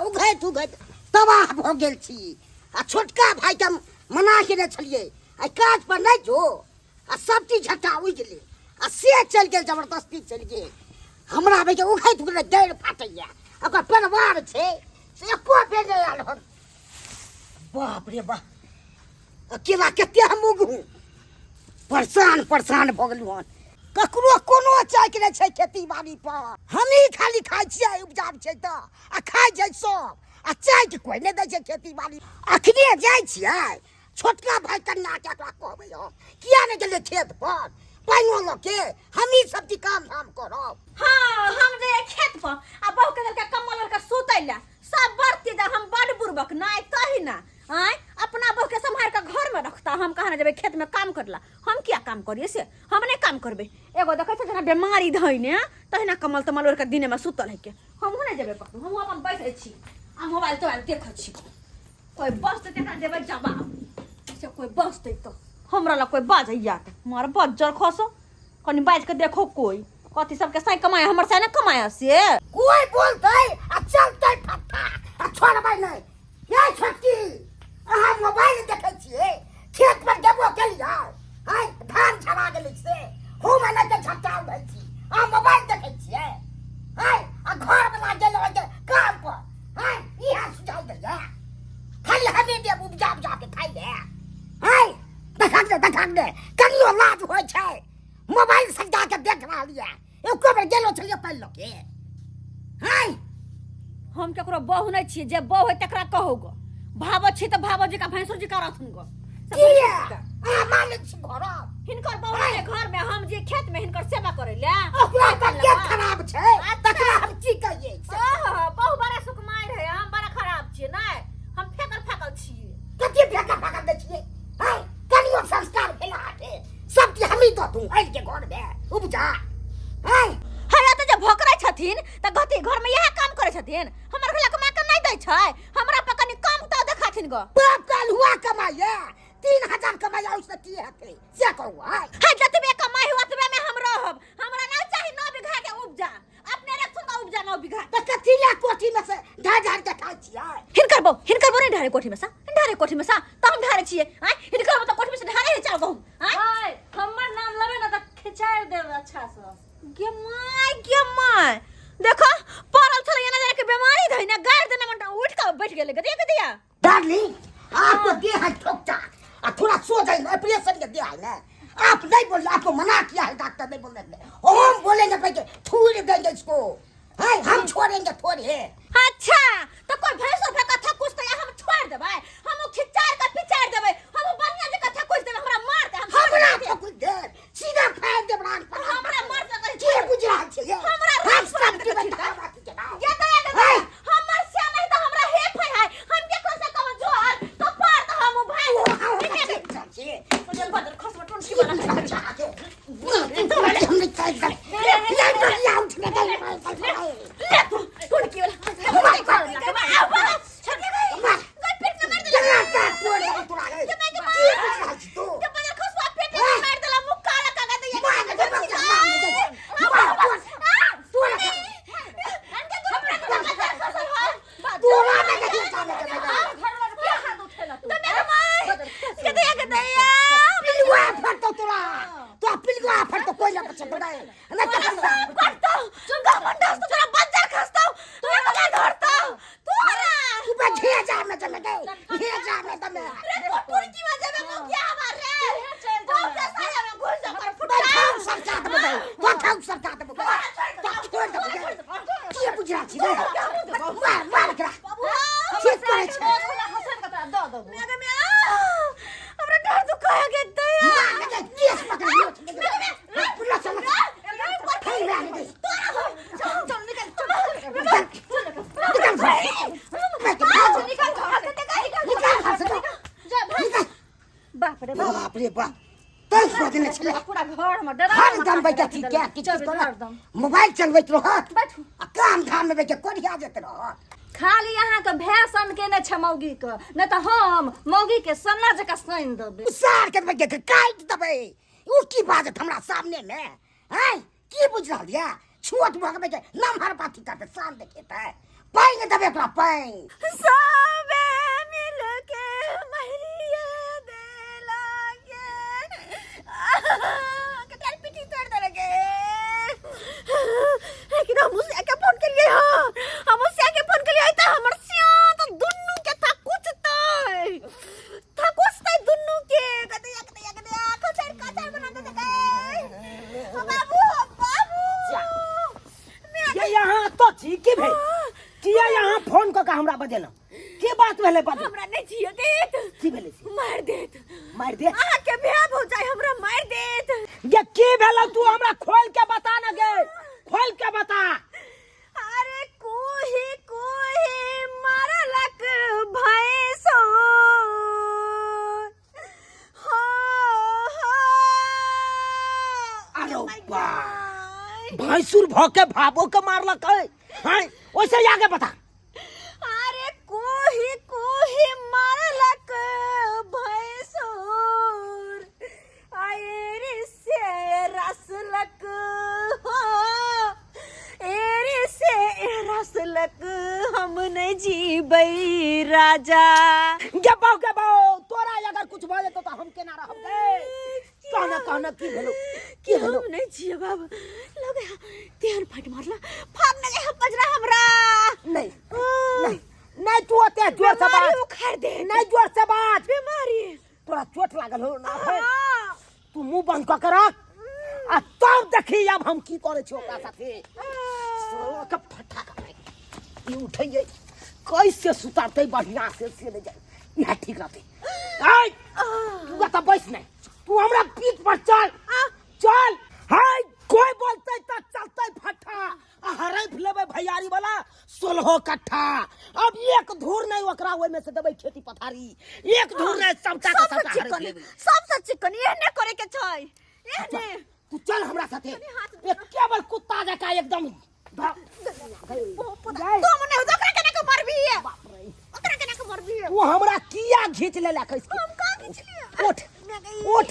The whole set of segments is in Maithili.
उघैत उघैत तबाह भऽ गेल छी। आ छोटका भाइके हम मना केने छलियै आइ काज पर नहि जो, आ सब चीज झट्टा उगि गेलै आ से चलि गेल, जबरदस्ती चलि गेल। हमरा भाइके उघैत उघैत डाँड़ि फाटैया, ओकर परिवार छै से एको बेर नहि आयल हन। बाप रे बाप, अकेला कते हम उगहूँ, परेशान परेशान भऽ गेलहुँ हन। ककरो कोनो चाइक नहि छै खेती बाड़ी पर, हमही खाली खाइ छियै, उपजाब छै तऽ आ खाइ छै सब, आ चाइक कोइ नहि दै छै खेती बाड़ी। अखने जाइ छियै छोटका भाइ कन्या के, एकरा कहबै हम किया नहि गेलियै खेत पर पानिओ लऽ के, हमही सब चीज काम धाम करब। हाँ, हम जे खेत पर आ बहू के देलकै कम्बल ओढ़ के सुतै लए, सब बड़ तेज, हम बड़ बुड़बक नहि तही ना। आँय, अपना बहू के सम्हार के घर में रखता, हम कहाँ जेबै खेत में काम करला? हम किया काम करिए से? हम नहीं काम करबै। एगो देखै छै जेना बेमारी धइने तहिना कमल तमल ओढ़ के दिने में सुतल है के। हमहूँ नहीं जेबै कतहु, हमहूँ अपन बैठै छी आ मोबाइल तोबाइल देखै छी। कोई बसतै तकरा देबै जवाब से, कोई बसतै तऽ हमरा लग कोई बाजैया तऽ मार बज्जर खसो। कनि बाजि के देखो कोई कथी सबके साइ कमाय, हमर साइ ने कमाय से कोई बोलतै आ चलतै फट्टा आ छोड़बै नहि। ये छोटकी, अहाँ मोबाइल देखै छियै, खेत पर गेबो केलियै, आँय धान झरा गेलै से हम एना के झट्टा उठै छी, अहाँ मोबाइल देखै छियै, आँय आ घर वाला गेल ओहिके काम पर, आँय इएह सुझाव दैया खाली हमे देब उपजा उपजा के खाइ ले। आँय देखक दे, देखक दे, कनियो लाज होइ छै? मोबाइल सजा के देख रहल यऽ, एको बेर गेलो छलियै पानि लऽ के? आँय हम केकरो बहू नहि छियै, जे बहू है तकरा कहू गो। भावो छी तऽ भावो जी का भैंसुर जी का रहथुन गो। किया अहाँ मालिक छी घरक? हिनकर बहू जे घर में, हम जे खेत में हिनकर सेवा करे ले। ओकरा तबियत खराब छै तकरा हम की कहियै? ओहो, बहू बड़ा सुकुमार है, हम बड़ा खराब छियै। नहि, हम फेकल फेकल छियै। कथी फेकल फेकल दै छियै? आँय कनियो संस्कार भेल अहाँके? सब चीज हमही दऽ दू आनि के घर में उपजा? आँय हया तऽ जे भोकरै छथिन तऽ गति घर में इएह काम करै छथिन, हमर घर कमा के नहि दै छै, हमरा पर कनि कम तऽ देखाथिन गो। बाप काल हुआ कमाइया 3000 कमाइया, उससे की हेतै से कहू? आँय है जतबे कमाइ हुआ ओतबे में हम रहब, हमरा नहीं चाही 9 बीघा के उपजा, अपने रखुन का उपजा 9 बीघा। तऽ कथी ला कोठी में से ढार ढार के खाइ छियै? हिनकर बहू नहीं ढारे कोठी में सा, ढारे कोठी में सा तऽ हम ढारे छियै। आँय हिनकर बहू तऽ कोठी में से ढारे है चाउर गहूम। आँय आय हमर नाम लेबै ने तऽ खिचाइ देब अच्छा से। गे my, गे my, देखो पड़ल छलै एना जाके बीमारी धइने गाड़ देने मन उठ के बैठ गेलै। गदिया गदिया डार्लिंग, आपको दे है ठोकता आ थोड़ा सो जाए, ऑपरेशन के दिया है ना। आप नहीं बोल, आपको मना किया है डॉक्टर नहीं बोलने के। हम बोलेंगे भाई के थूर देंगे इसको है, हम छोड़ेंगे थोड़े। अच्छा तो कोई भैंस और कथा कुछ तो हम छोड़ देबै, हम खिचार के पिचार देबै, हम बढ़िया जे कथा कुछ देबै, हमरा मार दे, हम छोड़ हमरा देबै। ठोक दे सीधा फेंक दे रान पर। हमरा मार दे कहीं। के बुझ रहल छै ये? हमरा हम रान पर सब दे के कहीं। बता बात के ना। ये तो ये है। हमर से नहीं तो हमरा हे फै है, हम के से कहब जोर तो पार तो हम भाई। ओ आओ छी। मुझे बदल खसवा टुनकी वाला। हम नहीं चाहे ले ले उठ ले ले तू टुनकी वाला आ बड़ा छोड़ दे गई गई पेट में मार देला। के बदल खसवा पेट में मार देला, मुंह काला कागा दे। हमरा डर दुखा के दया। बाप रे बाप। बाप रे बाप, तैं सोचने छलै पूरा घर में डरा हरदम बैठे छी क्या किछु चल करत हरदम मोबाइल चलबैत रहत बैठू आ काम धाम में बैठे कोढ़िया जेत रहत। खाली अहाँके भैसन केने छै मौगी के, नहि तऽ हम मौगी के सन्ना जकाँ सानि देबै। सार के बैठे के काटि देबै। ओ की बाजत हमरा सामने में हैं? की बुझ रहल या छोट भऽ के बैठे नमहर बाती करते शान देखेतै पानि देबै ओकरा पानि। सबे मिल के मरिए देला के कटार पिटी तोड़ देलके। लेकिन हम उसे के फोन के लिए, हाँ हम उसे के फोन के लिए त हमर सिया त दुन्नू के था कुछ तय था कुछ तय दुन्नू के कते कते कते कचर कचर बना दे के। बाबू बाबू ये यहाँ तो छी की भेल? किया यहाँ फोन कऽ के हमरा बजेलहुँ? की बात भेलै बाजू? हमरा नहीं जिए देत। की भेलै से? मार देत। मारि देत? अहाँ के भैया भौजाई हमरा मार देत। ये की भेलै तू हमरा खोल के बता न गे, खोल के बता। अरे कोही कोही मारलक भैंसो हो हो। अरे बा, भैंसुर भ के भाबो के मारलक है। हैं, ओइसे आगे बता। अरे कोही कोही मारलक भैंसुर आयरे से रसलक हो, एरे से रसलक हम नहीं जीबै राजा। गे बाऊ गे बाऊ, तोरा अगर कुछ भऽ जेतौ तऽ हम केना रहब गे? कहना कहना की भेलो? की भेलो? हम नहीं जिए बाबू, लगे तेहन फट मारला फाड़ न गए पजरा हमरा। नहीं नहीं नहीं, तू ओते जोर से बीमारी बाज उखाड़ दे। नहीं जोर से बाज, बीमारी तोरा चोट लागल हो ना? हाँ। तू मुंह बंद कऽ के रख आ तब देखी अब हम की करै छी ओकरा साथे। साला के फटा के ई उठैयै कैसे सुतारतै बढ़िया से नहीं जाए, इएह ठीक रहतै। आइ तू एतऽ बैस नहि, तू हमरा पीठ पर चल चल। हाय कोई बोलतै तऽ चलतै फट्ठा आ हरैफ लेबै भैयारी वाला 16 कट्ठा। अब एक धूर नहीं ओकरा ओहिमे से देबै खेती पथारी, एक धूर नहीं, सबटा के सबसे सबटा हरैफ चिकन लेबै। सबसे चिकन एहने करे के छै, एहने। तू चल हमरा साथे, हाथ एक केवल कुत्ता जकाँ एकदम तो मने ओकरा केना के मारबी? ओकरा केना के मारबी? तू हमरा किया घींच लेलक? हम का घींचलिए? उठ उठ,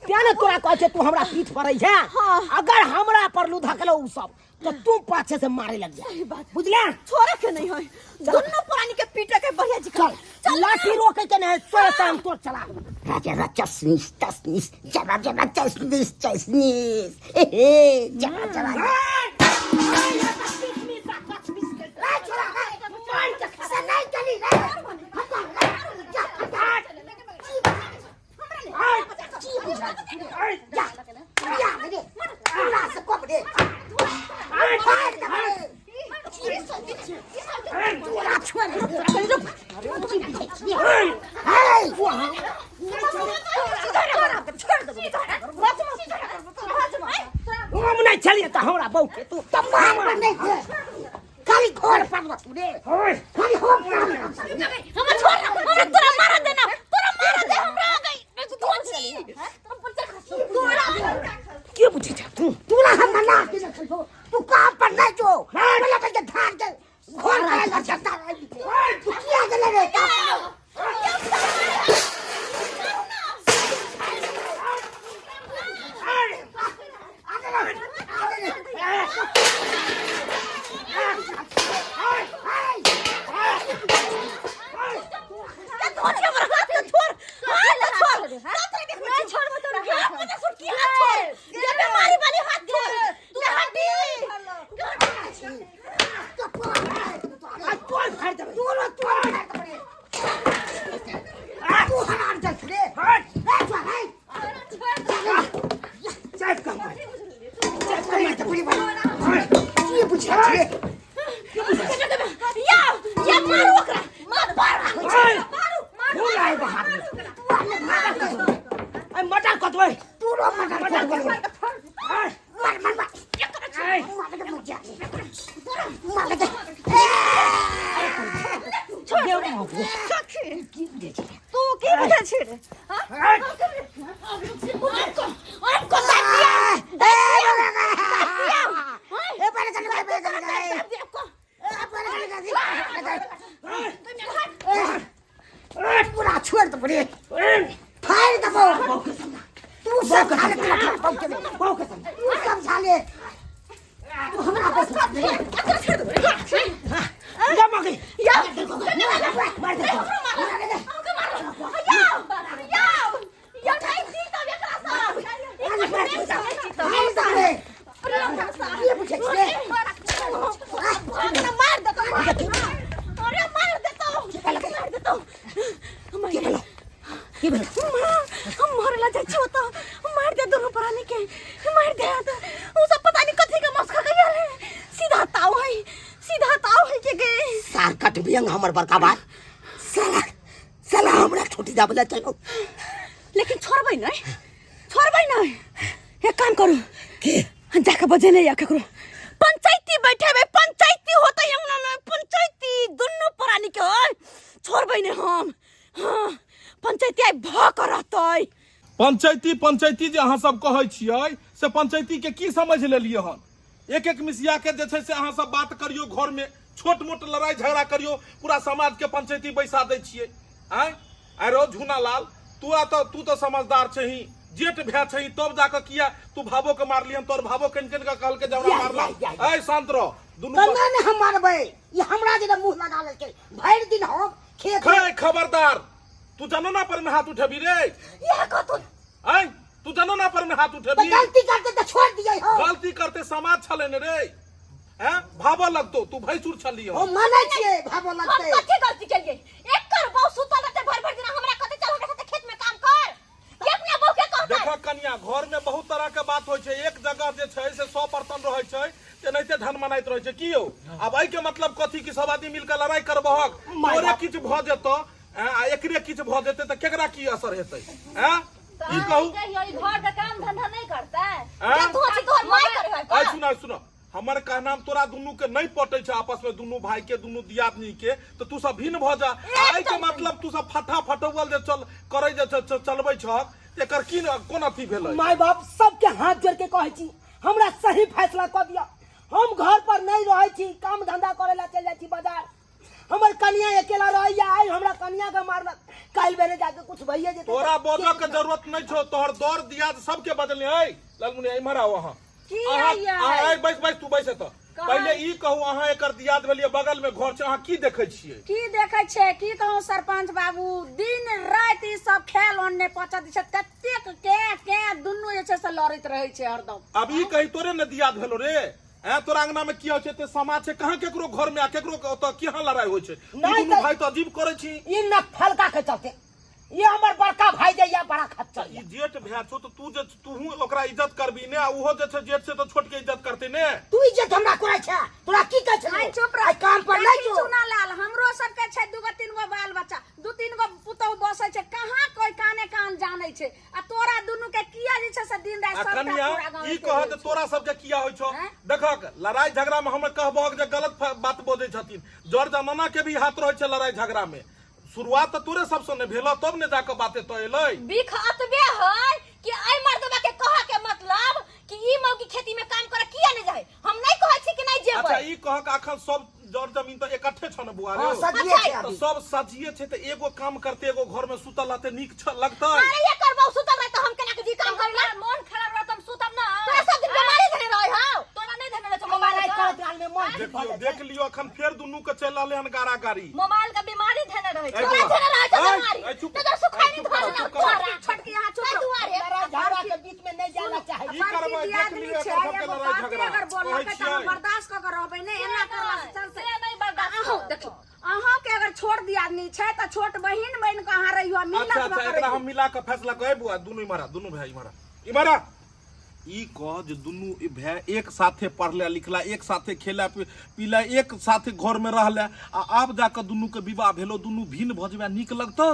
तें ने तोरा कहै छै तू हमरा पीठ पर है। हाँ। अगर हमरा पर लुधकलो उ सब तो तू पाछे से मारे लग जा। सही बात। बुझले? छोड़े के नहीं है, दोनों प्राणी के पीटे के बढ़िया जी। चल चल लाठी रोके के नहीं, सोए टाइम तो चला। जरा जरा चशनीस चशनीस, जरा जरा चशनीस चशनीस, हे हे जरा जरा। से नहीं चली रे, हटा रे, जा हटा। की बुझा जा जा रे, पूरा से कब रे फाड़ दे रे, तोरा छोड़ दे। की बुझै छी? हे हम नहीं चलिए तो हमरा बहू के तू तो मार पर नहीं दे, खाली घर पर रखू रे, खाली हम पर। हमरा छोड़ ना, हमरा तोरा मारा दे ना, तोरा मारा दे हमरा आ गई धोची तोरा। के बुझै छ तू? तोरा हम मना के न छो, तू काम पर नहीं जो बोला के धार के घर आए ला चलता रहे। तू किया गेले रे काम पर? धोची हमरा हाथ के छोड़, हाथ के छोड़, नहीं छोड़बो तोरा हाथ में सुन की हाथ छोड़, ये बीमारी वाली हाथ छोड़, ये हड्डी आ तोर फाड़ देबै। तोरो तोर फाड़ देबै। तू हराम चल रे। हट ए छोड़ हे। चाप कम मार, चाप कम मार पूरी बात की बुझै छी? या या मारू ओकरा, मार मारू मारू। फूल आए बाहर में, ए मटर कटबै। तोरो मटर मटर कटबै। कटबै। मार मार मार। ए मार के मर जा। मार के। की बुझै छी? तू की बुझै छी रे? हमको दादिया ए ए पर कर कर कर कर ए पर कर कर पूरा छोड़ दे बड़े फाड़ दबो। तू सब खा ले, तू सब खा ले, तू हमरा पर गे मार। मार दे हमके मारलक यौ यौ यौ नहीं जी तब एकरा से मार दे के पूछै छियै मार देतो अरे मार देतो मार देतो के भेलो के भेलो हम मरला जाइ छी ओतऽ मार दे दुनू प्राणी के मार दे ओ सब पता नहीं कथी के मांस खा के आयल है सीधा ताव है सीधा ताव है के गे सार कटबियंग हमर बड़का बात साला साला हमरा छोटी जाबला चलो लेकिन छोड़बै नहीं छोड़बै नहीं एक काम करू के जाके बजेने या केकरो पंचायती बैठेबै पंचायती होतै अंगना में पंचायती दुनू प्राणी के होय छोड़बै नहीं हम हाँ पंचायती आइ भऽ कऽ रहतै पंचायती पंचायती जे अहाँ सब कहै छियै से पंचायती के की समझ लेलियै हन एक एक मिसिया के जे छै से अहाँ सब बात करियौ घर में छोट मोट लड़ाई झगड़ा करियौ पूरा समाज के पंचायती बैसा दै छियै आँय आइ रौ झूना लाल तू आ तऽ तू तऽ समझदार छही जेठ भए छही तब जाकऽ किया तू भावो के मारलिहन तोर भावो कनि कनि कऽ कहलकै जे हमरा या, मारला या, या, ऐ शांत रह दुनू कन्ना ने हम मारबै ई हमरा जेना मुंह लगा लेलकै भरि दिन हम खेत में खै खबरदार तू जनोना पर में हाथ उठेबी रे इएह कहतुन आँय तू जनोना पर में हाथ तऽ उठेबी गलती करते तऽ छोड़ दियै हम गलती करते समाज छले ने रे हैं भाबो लगतो तू भैंसुर छली हम मानै छियै भाबो हम लगतै कथी गलती केलियै एकर बहू सुतल रहतै भरि भरि दिन हमरा कहतै चल हमरा साथे खेत में काम कर के अपना बहू के कहतै देखो कनिया घर में बहुत तरह के बात होइ छै एक जगह जे छै से 100 बर्तन रहै छै तेनाहिते धन मनाइत रहै छै की यौ आब एहि के मतलब कथी कि सब आदमी मिलके लड़ाई करबहक माय तोरे बाप। किछु भऽ जेतौ हैं, आ एकरे किछु भऽ जेतै तऽ केकरा की असर हेतै हैं ई कहू कहियो ई घर के काम धंधा नहीं करता है हैं? के तू अछि तोहर माय करे है आइ सुन आइ सुन हमर कहनाम तोरा दुनू के नहीं पटै छै आपस में दुनू भाई के दुनू दियादनी के तऽ तू सब भिन्न भऽ जा आइ के मतलब तू सब फटा फटौवल जे चल करै जे चलबै छहक एकर की कोन अथी भेलै माय बाप सबके हाथ जोड़ के कहै छी हमरा सही फैसला कऽ दिअ हम घर पर नहीं रहै छी काम धंधा करे ला चलि जाइ छी बाजार हमर कनिया अकेला रहैया आइ हमरा कनिया के मारलक काल्हि बेरे जाके कुछ भइए जेतै तोरा बजऽ के जरूरत नहीं छौ तोहर दौर दियाद सबके बदलने ऐ लालमुनिया इम्हर आओ अहाँ की अहाँ आइया? अहाँ ऐ बैस बैस तू बैस एतऽ पहिले ई कहू अहाँ एकर दियाद भेलियै बगल में घर छै अहाँ की देखै छियै की देखै छै की कहूँ सरपंच बाबू दिन राति ई सब खेल ओन्ने पचत छै ततेक के के दुनू जे छै से लड़ैत रहै छै हरदम अब ई कही तोरे ने दियाद भेलो रे ऐ तोरा अंगना में की होइ छै एते समाज छै कहाँ केकरो घर में आ केकरो ओतऽ केहाँ लड़ाई होइ छै तू नहि दुनू तऽ- भाई तऽ अजीब करै छी ई न फलका के चलते ये हमर बड़का भाई जे ये बड़ा खच्चर ई ये जेठ भाय छौ तऽ तू जे तूहू ओकरा इज्जत करबी ने आ उहो जे छै जेठ छै तऽ छोट के इज्जत करतै ने तू इज्जत हमरा करै छै तोरा की कहै छलौ आइ चुप रह आइ काम पर नहि जो चुना लाल हमरो सबके छै दूगो तीन गो बाल बच्चा दू तीन गो पुतहु बसै छै कहाँ कोई काने कान जानै छै आ तोरा दुनू के किया जे छै से दिन राति आ सबटा कनिया पूरा गाँव ई के कह होइ जे छै। तोरा सबके किया होइ छौ हैं? देखक लड़ाई झगड़ा में हमे कहबहक जे गलत बात बजै छथिन जर जमाना के भी हाथ रहै छै लड़ाई झगड़ा में शुरुआत तऽ तोरे सबसँ ने भेल तब ने जाकऽ बात एतऽ एलै बिख अतबे है कि एहि मर्दबा के कह के मतलब कि ई मौगी खेती में काम करे किया नहीं जाए हम नहीं कहै छी कि नहीं जेबै अच्छा ई कहक अखन सब जर जमीन तऽ इकट्ठे छौ ने बुआ रे हां सजिए छै तऽ अभी सब सजिए छै तऽ एगो काम करते एगो घर में सुतल रहते नीक छ लगतै अरे ये करबौ सुतल रहे तो हम केना के जी काम करला मन खराब रहत हम सुतब ना तोरा सब दिन बीमारी धरे रहे हौ तोरा नहीं धरने रहै छौ मोबाइल लड़ाई के करत काल में मन ठीक भऽ देखियो जाइ छै। देख लियो अखन फेर दुनू के चलि रहलै हन गारा गाड़ी मोबाइल के बीमारी धरने रहै ऐ छौ तोरा बौआ, धरे रहे छौ ऐ, बीमारी ऐ, चुप, तो तोरा सुखाई ऐ, नहीं चुप करो, धरे चुप करो। तोरा छोटकी यहाँ चुप ताहि रहो। दुआरे लड़ाई झगड़ा के बीच में नहीं जाना चाही ई करबै बड़की देख दियादनी लियो छै एकर सबके एगो लड़ाई बाते झगड़ा अगर कहै बोललकै तऽ अहाँ छियै बर्दाश्त कऽ के रहबै नहि एना करला से चलतै से नहीं बर्दाश्त अहूँ करब। देखियौ अहाँके अगर छोट दियादनी छै तऽ छोट बहिन बनि कऽ अहाँ रहियौ मिलत अच्छा अच्छा एकरा हम मिला के फैसला कहै बुआ दुनू इमहर आ, दुनू भाई इमहर आ। इमहर आ। ई कह जे दुनू ई भाय एक साथे पढ़ले लिखला एक साथे खेला पीला एक साथे घर में रहले आ आब जाके दुनू के विवाह भेलो दुनू भिन्न भऽ जेबे नीक लगतौ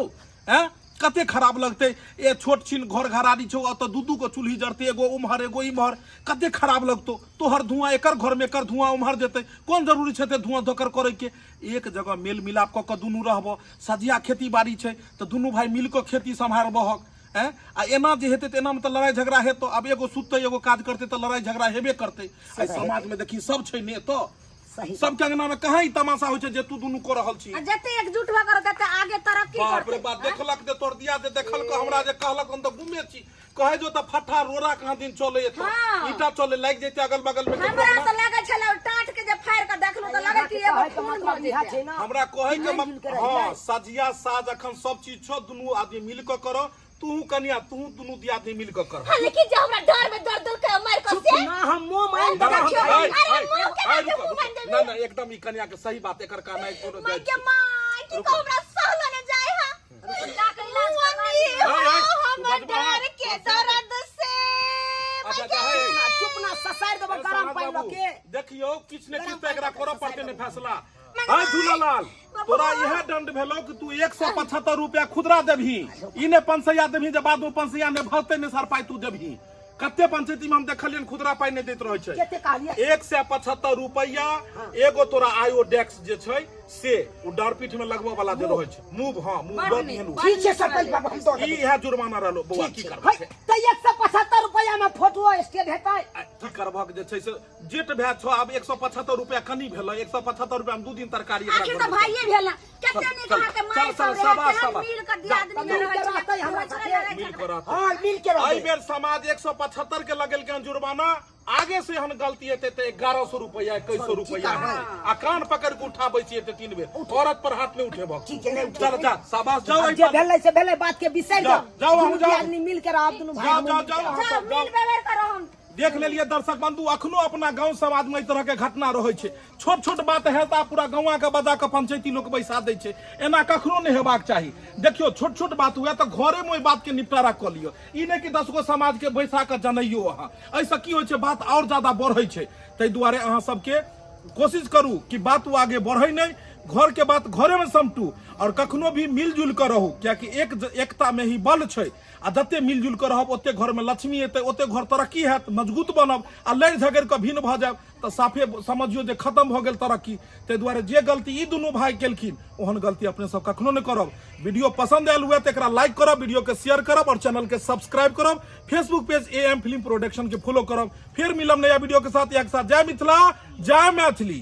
हैं कते खराब लगतै ए छोट छिन घर घरारी छौ ओतऽ दू दू गो चूल्ही जरतै एगो उम्हर एगो इम्हर कते खराब लगतौ तोहर धुआं एकर घर में एकर धुआं उम्हर जेतै कोन जरूरी छै एते धुआं धोकर करे के एक जगह मेल मिलाप कऽ कऽ दुनू रहबऽ सझिया खेती बाड़ी छै तऽ दुनू भाय मिल कऽ खेती सम्हारबहक हैं आ एना जे हेतै तऽ एनामे तऽ लड़ाइ झगड़ा हेतौ आब एगो सुततै एगो काज करतै तऽ लड़ाइ झगड़ा हेबे करतै एहि समाजमे देखी सब छै ने एतऽ सही सबके अंगना में कहाँ ई तमाशा होइ छै जे तू दुनू कऽ रहल छी आ जते एकजुट भऽ कऽ रहतै आगे तरक्की बाप रे करतै बाप देखलक जे तोर दिया जे देखलक हमरा जे कहलक हम तऽ गुमे छी कहै जो तऽ फट्ठा रोड़ा कहाँ दिन चले एतऽ हाँ। ईटा चले लागि जेतै अगल बगल में हमरा तऽ लगै छलै ओ टाट के जे फाड़ि कऽ के देखलहुँ तऽ लगै कि एगो कहै के खून भऽ मतलब इएह जेतै। छै ना। हमरा कहै के मिल जुल के हाँ रहियै। सजिया साज अखन सब चीज छौ, दुनू आदमी मिल के करो, तू कनिया तू दुनू दियादनी मिल के कर। हाँ, लेकिन जे हमरा डर में दर्द देलकै मार के चुप से ना, हम मुँह मारि ना, देबै। हम- देखियौ, हाय, अरे हाय, मुँह केना हाय, के रुको, मुँह रुको। मारि देबै? ना ना एकदम ई कनिया के सही बात एकर कहनाइ कोनो माय जायज के छै। माय की रुको। कहू, हमरा सहलो ने जाय हा। जाके इलाज करवा लिअ। हाय, हाय, तू हमर बजबा। डर के दर्द से अच्छा, माय के अच्छा, हाय। ना, चुप ना, ससारि देबै गरम समाज पानि लऽ बाबू, के। देखियौ किछु ने गरम किछु तऽ एकरा पानि करऽ लऽ के पड़तै ने ससारि फैसला। हाय झूलालाल, तोरा इएह दंड भेलौ कि तू 175 रुपया खुदरा देबही, ई ने पंसैया देबही जे बाद में पंसैया ने भरतै ने सर पाइ तू देबही। कते पंचायती में हम देखलियन खुदरा पाइ नहि दैत रहै छै। कते कहलियै? 175 रुपया एगो तोरा आयोडेक्स जे छै से ओ डरपीठ में लगबऽ वाला जे रहै छै मूव, हाँ मूव बड दऽ नीक, दिहन उ। बड ठीक छै सरपंच बाबू, हम दऽ ई देबै। इएह जुर्माना रहलो बौआ। ठीक की छै। करबह है, तऽ 175 रुपया में फोटो स्टेट हेतै। आ, की करबहक जे छै से जेठ भाय छौ, आब 175 रुपया कनी भेलै, 175 रुपया में 2 दिन तरकारी एकरा आखिर घर तऽ में भाइये भेल ना, कते चल, नीक चल, अहाँके चल, माय चल, सब रहै, शाबाश, केहन शाबाश। मिल कऽ जा, दियादनी मिल रहै के छलै, रहतै हमरा होइ छलै, साथे। लड़ाइ मिल झगड़ा। कऽ रहतै। हाँ, मिल के रहतै। एहि बेर समाज 175 के लगेलकै हन जुर्माना, आगे से एहन गलती हेतै तऽ 1100 रुपया 2100 रुपया आ कान पकड़ के उठाबै छियै तऽ 3 बेर औरत पर हाथ नहि उठेबक। ठीक है, नहि उठेबै। चल जा, शाबाश, जाओ आब एहि जे पर। भेलै से भेलै, बात के बिसरि जाओ, जाओ। जाओ, दुनू हम जाओ। आदमी मिल के रहब, दुनू भाई जाओ, हमहूँ जाओ, मिल के जाओ, रहब। अहाँ जाउ, सब जाओ। मिल बेवर करो हम। देख लेलिए दर्शक बंधु, अखनो अपना गांव समाज में एहि तरह के घटना रहै छै। छोट छोट बात है तऽ पूरा गाँवा के बजा के पंचायती लोक बैसा दै छै, एना कखनो नहि हेबाक चाही। देखियौ छोट छोट बात हुए तऽ घरे में ओहि बात के निपटारा कऽ लिअ, ई नहि कि 10 गो समाज के बैसा कऽ जनैयौ अहाँ। एहिसँ की होइ छै, बात आओर ज्यादा बढ़ै छै। ताहि दुआरे अहाँ सबके कोशिश करू कि बात ओ आगे बढ़ै नहि, घर के बात घरे में समटू और कखनो भी मिलजुल कऽ रहू, कियाकि एकता में ही बल छै। आ जते मिलजुल कऽ रहब ओते घर में लक्ष्मी एतै, ओते घर तरक्की हैत, मजबूत बनब। आ लड़ि झगड़ि कऽ भिन्न भऽ जायब तऽ साफे समझियौ जे खत्म भऽ गेल तरक्की। ताहि दुआरे जे गलती ई दुनू भाई केलखिन ओहन गलती अपने सब कखनो नहि करब। वीडियो पसंद आयल हुए तऽ एकरा लाइक करब, वीडियो के शेयर करब और चैनल के सब्सक्राइब करब। Facebook page A M film production के फॉलो करब। फिर मिलब नया वीडियो के साथ, एक साथ जय मिथिला जय मैथिली।